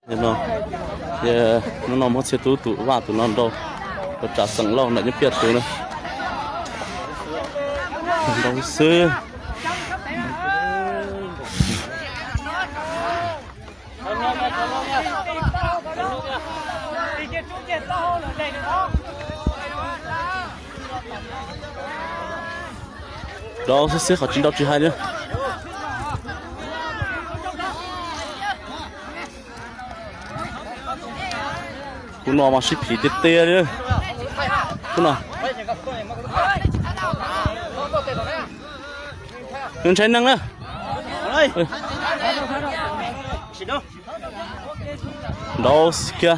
No, hnub no muab Txhiaj Tub tus vaj tus no nrau, ua tsam xeem Lauj ntawm nyob Piaj tus na. Nrau xwb. Nrau xwb xwb qhov tsis nrau tsis hais li. Kuv no mas sib phim tiag tiag li. Kuv no. Nws ntshai neeg na. Nrau kiag.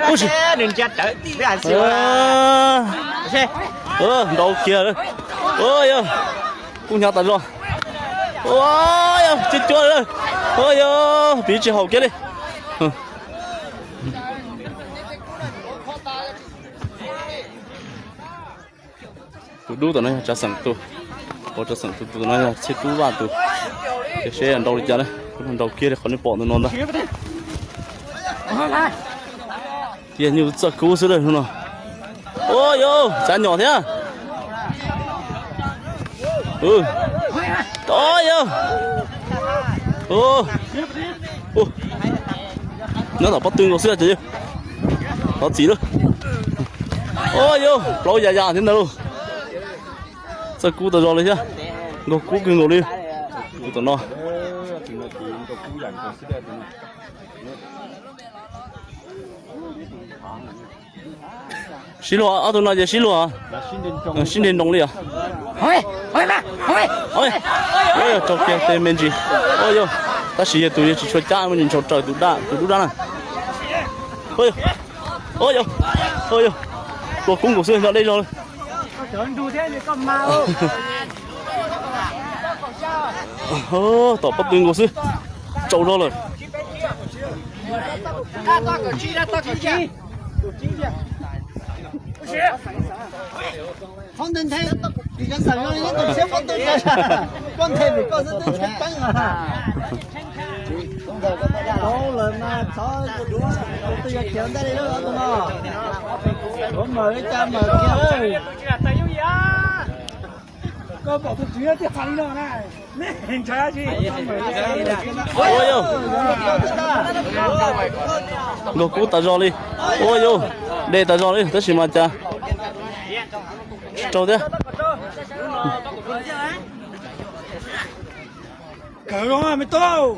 Ub si. Nrau kiag. Yog. Kub hnyav tas zog. Yog, cuab cuab. Yog, piv tsis haum kiag li. Tus dub tom no yog Tsav Xeem tus, ua Tsav Xeem tus, tus no yog Txhiaj Tub Vaj tus. Ces seb nrau li cas na, kuv nrau kiag li qhov nej pom ntawm no ntag. Tiag nyuj txawj kub xwb lawm no. Ua yog tsav nyom thiab. Yog. Nyob tom pob tw nkaus xwb ces thov txim lawm. Ua yog plaub yam yam thiab ntawd lauj. Txawj kub tas zog li thiab. Nkaug kub kawg nkaus li. Tus tom no. Sib luag, ob tug no ces sib luag, sib nreg nroos li os. Raug kiag tej me ntsis. Ua yog, tab sis yog tus yog tsis tshua cab me ntsis ntshaus raws tus dab, tus dub dab na. Ua yog, ua yog, ua yog, tua kub nkaus xwb nco deb zog li. Tom pob tw nkaus xwb, tsaus zog lawm. Qhov nthe nthe, tus cov xeem no yeej tau siab pob tw, koj nthe vim koj xwb twb tshee teeb mas. Tau lawm mas thov tus twg yog khiav ntej li lub tus no. Yuav mawm li cas mawm kiag. Koj pom tus tswv thiaj hais li no na. Ua yog, nkaug kub tas zog li. Ua yog, dej tas zog li tab sis mas cas tsis raug thiab. Kawg zoo me tub.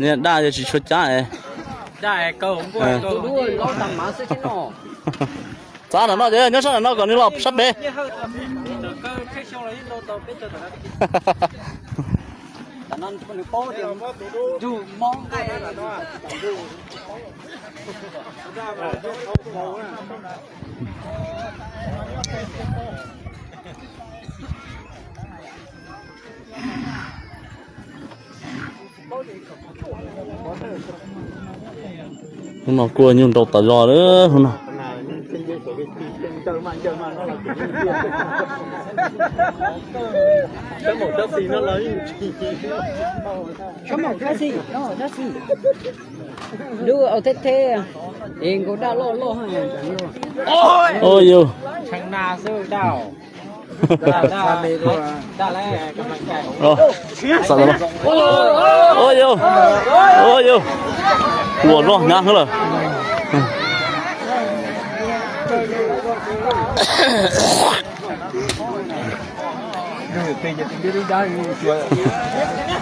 Niag daj yog tsis tshua cab es. Txav nram no ces nyob sab nram no kom nws los sab pem. Hnub no kuj nyuj nrau tas zog lawm hnub no. Lub au theb theb es nkaus daj loj loj. Ua yog. Ua yog, ua yog, ua loj hnyav lawm.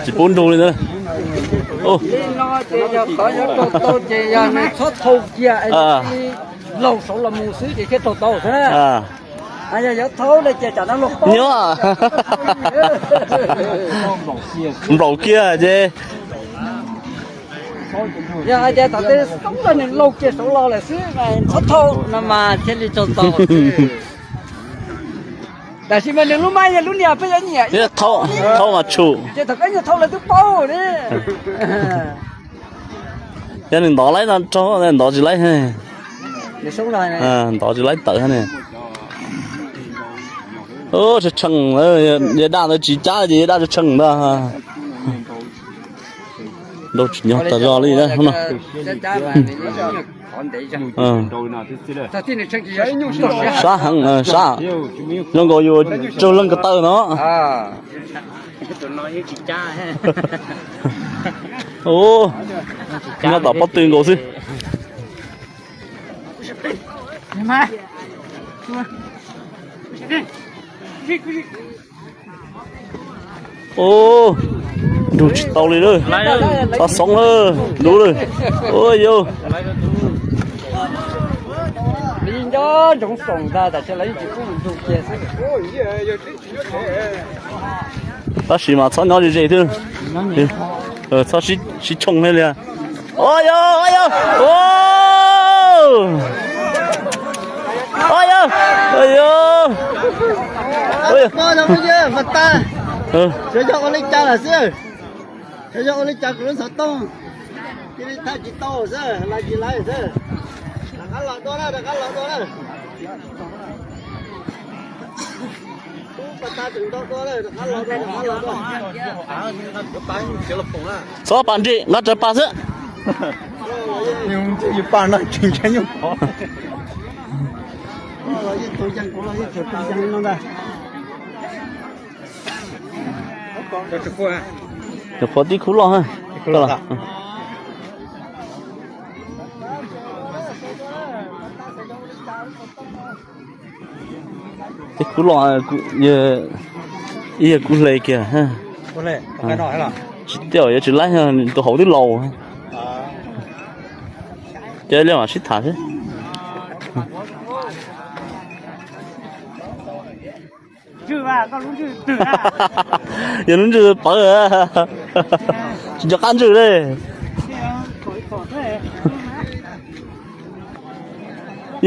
Tsis pub nrug li ntawd. Li no ces yog tod yuav raug tau ces yog nws txhob thau kiag es laug saud los mus xwb ces thiaj raug tau xwb. Yog yuav thau li ces tsam no laug nyob nplaum kiag ces. Yog hais tias thaum twg xoob los nws laug kiag saud los lawm xwb mas txhob thau no mas thiaj li raug tau. Tab sis mas nws lub mab yog lub niag peb yuav nyiam. Thauj mas tshum. Ces thaum peb nyiam thauj lawv twb paub ne. Yog nws ntov laib no rau, ntov tsis laib. Ntov tsis laib tawm ne. Tshee tshee, yawg daj ntawd tsis cab ces yawg daj tshee ntag. Nrau tsis nyob tas zog li no. Sab heev, sab zoo nkaus yus raug leeg ko taw no. Nyob tom pob tw nkaus xwb. Nrug tsis tau li lawm. Xov xoov lawm, dub lawm. Ua yau. Tab sis mas txhob nyob ze ze thiab. Txhob sib tshooj thiab li. Ua yau, ua yau. Ua yau, ua yau. Xyov yog ua li cas lawm xwb. Xyov yog ua li cas kuv lub xov tooj cia li thaij tsis tau xwb, lais tsis lais xwb. Rov qab los dua na, rov qab los dua na. Tub pas tag tseem nto dua na, rov qab los dua, rov qab los dua. Txhob pas nrim, nqa rawv pas xwb. Los yeej tus yees, kuv los yeej tus yees no ntag. Nyuam qhuav tib khub loj. Tib khub loj, ib yawg kuj hle kiag. Tsis tiaj yuav tsis laib, tus hauv twb laus. Ces li mam sib tham xwb. Yog lub ntswg pawv, tsis nco qab ntswg li.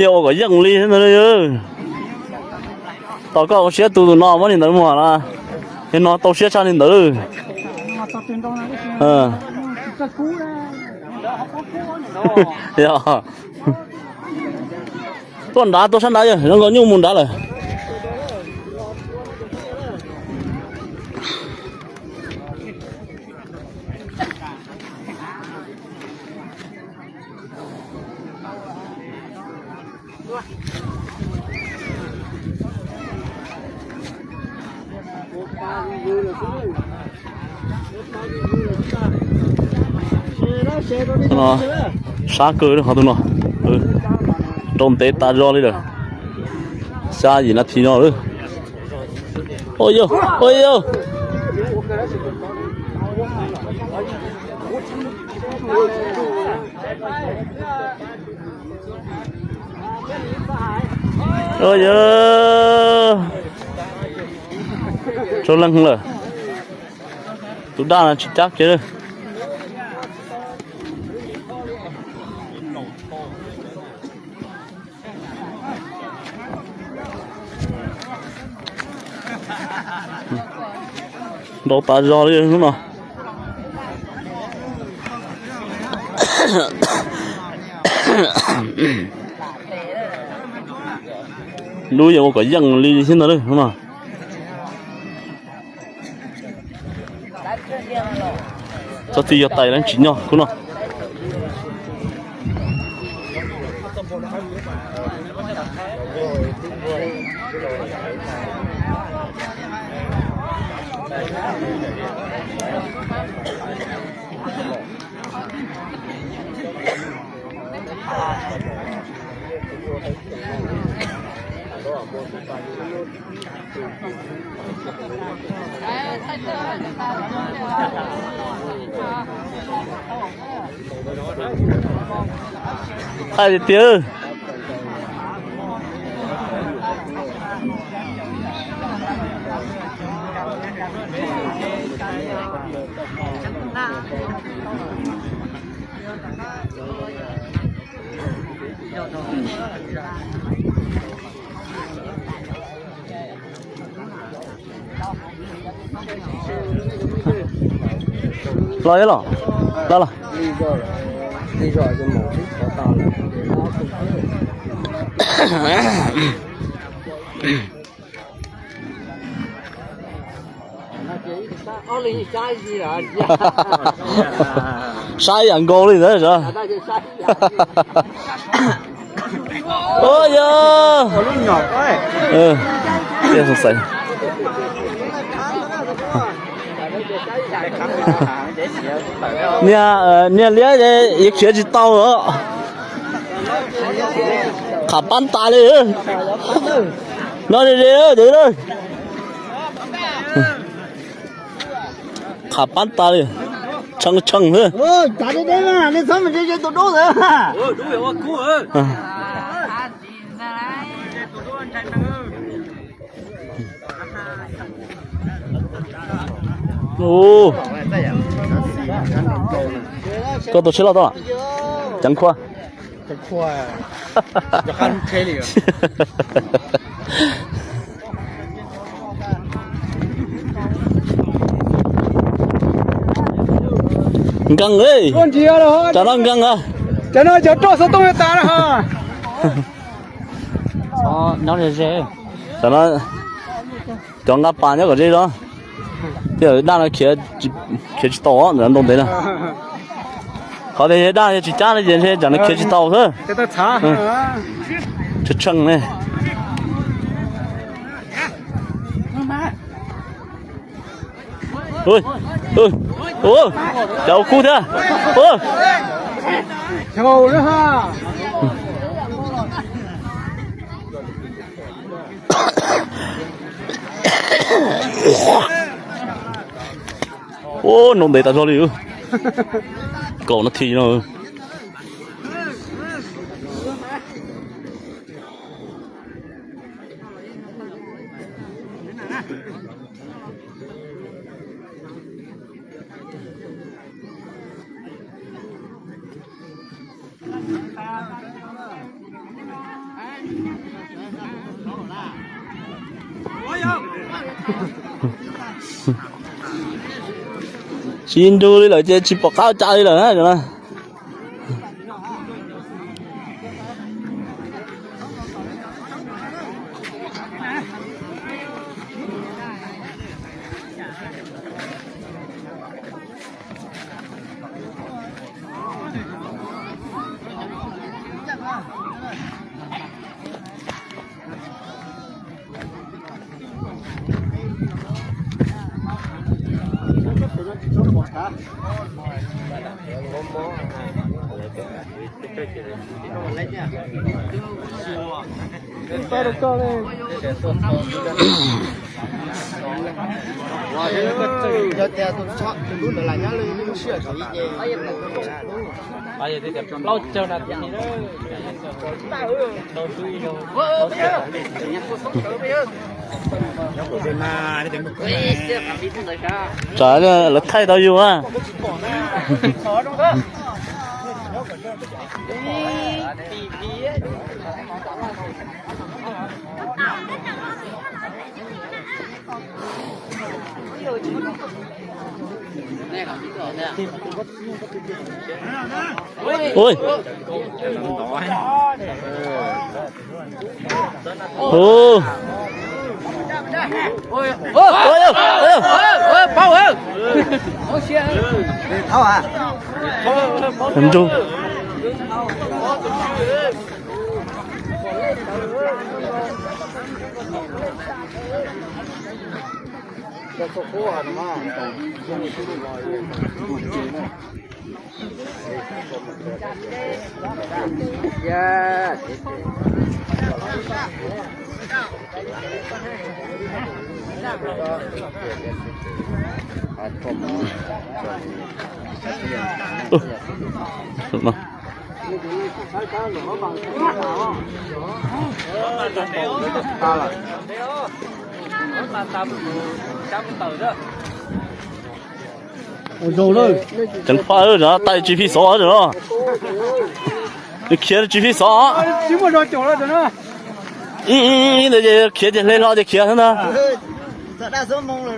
Yog ua kom yeej li ntag. Tos koj ua siab tu tus no muab li ntawd muag na. Yog no tau siab tshaj li ntawd. Yog. Tuaj nrad, tuaj sab nrad, zoo nkaus nyuj mus nrad lawm. Sab kawg qhov tus no, rau ntev tas zog li lawm. Xya yim nas this no lawm. Ua yau, ua yau. Ua yau, tsau leeg lawm. Tus daj no tsis cab kiag. Nrau tas zog li hnub no. Lub yeej ua kom yeej li thiab ntag hnub no. Txhob txwm yog tais lawv tsis nyob khub no. Thaij tiag tiag. Los los los los. Saib yam nkaus li ntawd. Ua yog. Niag, niag liab ces yuav khiav tsis tau os. Qham pab tas li. No ze ze ces. Qham pab tas li. Tshee tshee xwb. Koj tus tsheb loj tau ceev khua. Nkees, cov no nkees. Cov no cov roj xov tooj tas. Cov no cov nqa pas nyob kom ze zog. Tej zaum daj no khiav tsis tau ntawm ntoo ntev na. Qhov tias yog daj yog tsis cab li ces ntshe tsam no khiav tsis tau xwb. Tshee tshee ne. Cas ua kub thiab. Ua, ntoo ntev tas zog li. Kaum nas this no. Tsis nrug li lawm ces tsis pom qab ua cas li lawm na. Tsam lawv thaij tau yus a. Ui. Ui. Nrug. Tseev faj, tsis phi xov no. Khiav tsis phi xov. Ib ib ib ntawd ces khiav ces hle hlo ces khiav xwb ntag. Daj xuab moos lawm.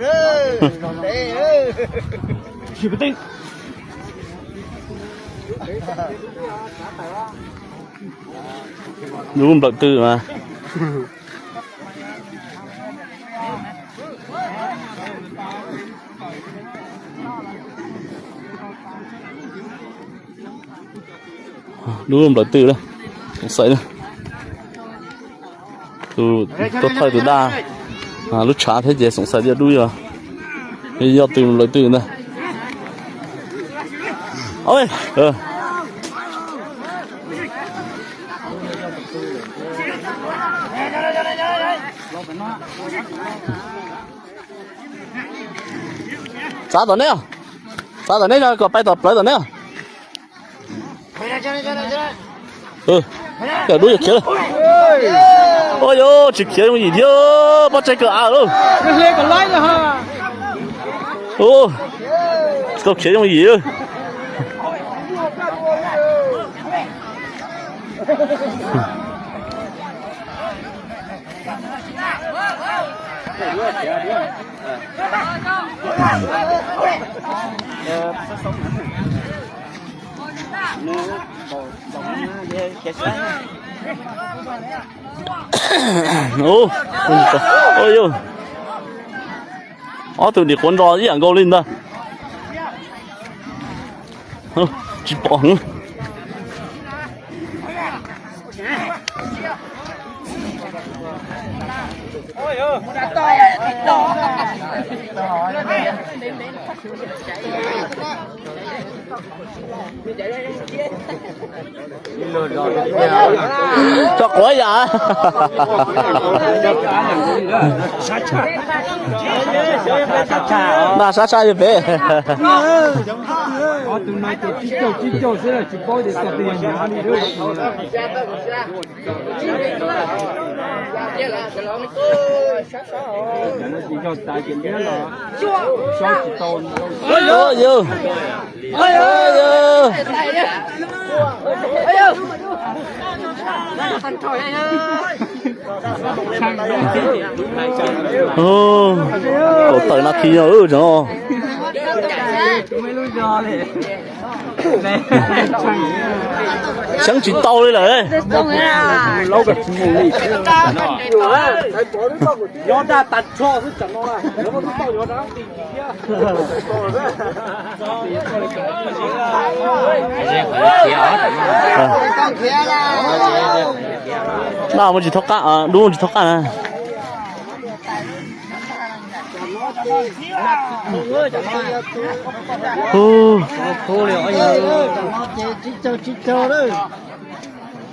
Dub nplawm twm mas. Dub nplawm twm lawm, Xoom Xais na. Tus tuaj thawj tus daj lub tshav thiab ces Xoom Xais thiaj dub yog, yog tus nplawm twm ntag. Txav tom neb, txav tom neb no kom pais tom plawv tom neb. Yog dub yog khiav lawm. Ua yuav tsis khiav yooj yim thiab, pob tsaig kawg av lawm. Tsis tau khiav yooj yim. Ua, ua yog ob tug dim quav nro ib yam nkaus li ntag. Tsis pom heev. Tso quav yam. Naj sab sab yog pem. Yog, kaum tawm nas this no. Xyeeb tsis tau li lawm. Naj mus tsis thaub qab, dub mus tsis thaub qab na.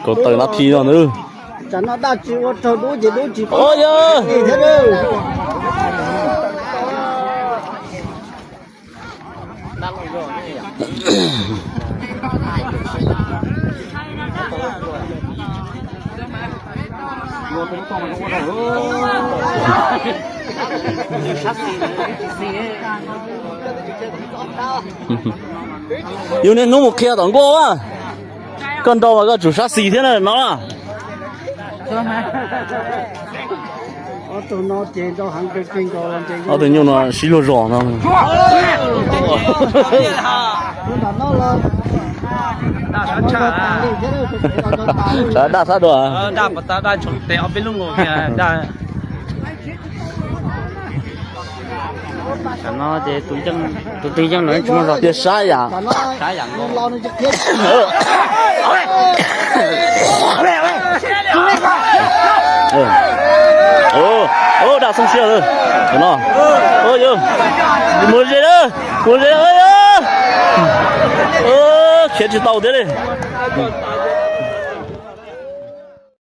Kaum tawm nas this no na. Yus niaj hnub mus qhia tom nkuaj a. Koj nrau mas koj tsum sab xis thiab na no. Ob tug nyuj no sib luag zos no. Daj sab dua. Tam no ces tus twg yeej los tsis muaj zog tiag, sab yam. Daj xoob siab lawm no. Mus ze lawm, mus ze lawm. Khiav tsis tau thiab li.